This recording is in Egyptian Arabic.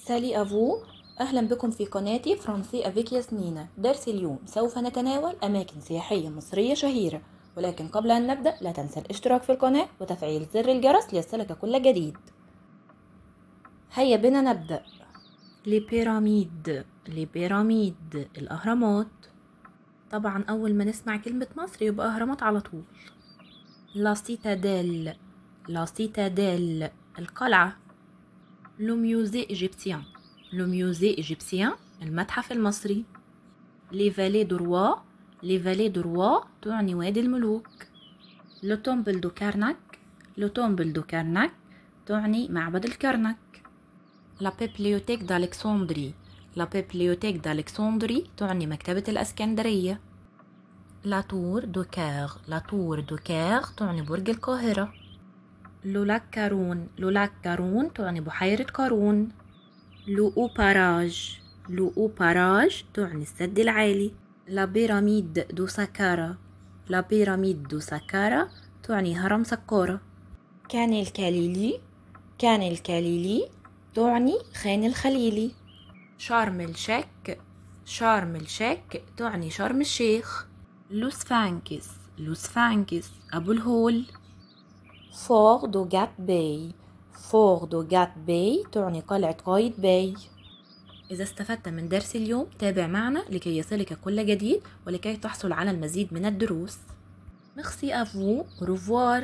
Salut à vous، أهلا بكم في قناتي français avec ياسمينة. درس اليوم سوف نتناول أماكن سياحية مصرية شهيرة، ولكن قبل أن نبدأ لا تنسى الاشتراك في القناة وتفعيل زر الجرس ليصلك كل جديد. هيا بنا نبدأ. Les pyramides، les pyramides الأهرامات. طبعا أول ما نسمع كلمة مصر يبقى أهرامات على طول. La citadelle، la citadelle القلعة. Le musée égyptien، le musée égyptien المتحف المصري. Les vallées des rois، les vallées des rois تعني وادي الملوك. Le temple de Karnak، le temple de Karnak تعني معبد الكرنك. La bibliothèque d'Alexandrie، la bibliothèque d'Alexandrie تعني مكتبة الأسكندرية. La tour du Caire، la tour du Caire تعني برج القاهرة. Le lac Qaroun، le lac Qaroun تعني بحيرة قارون. Le haut barrage، le haut barrage تعني السد العالي. La pyramide de Saqqarah، la pyramide de Saqqarah تعني هرم سقارة. Khan el-Khalili، Khan el-Khalili تعني خان الخليلي. شرم الشيخ، شرم الشيخ تعني شرم الشيخ. Le Sphinx، le Sphinx أبو الهول. Fort de قايتباي، fort de قايتباي تعني قلعة قايتباي. إذا استفدت من درس اليوم تابع معنا لكي يصلك كل جديد ولكي تحصل على المزيد من الدروس. Merci à vous، au revoir.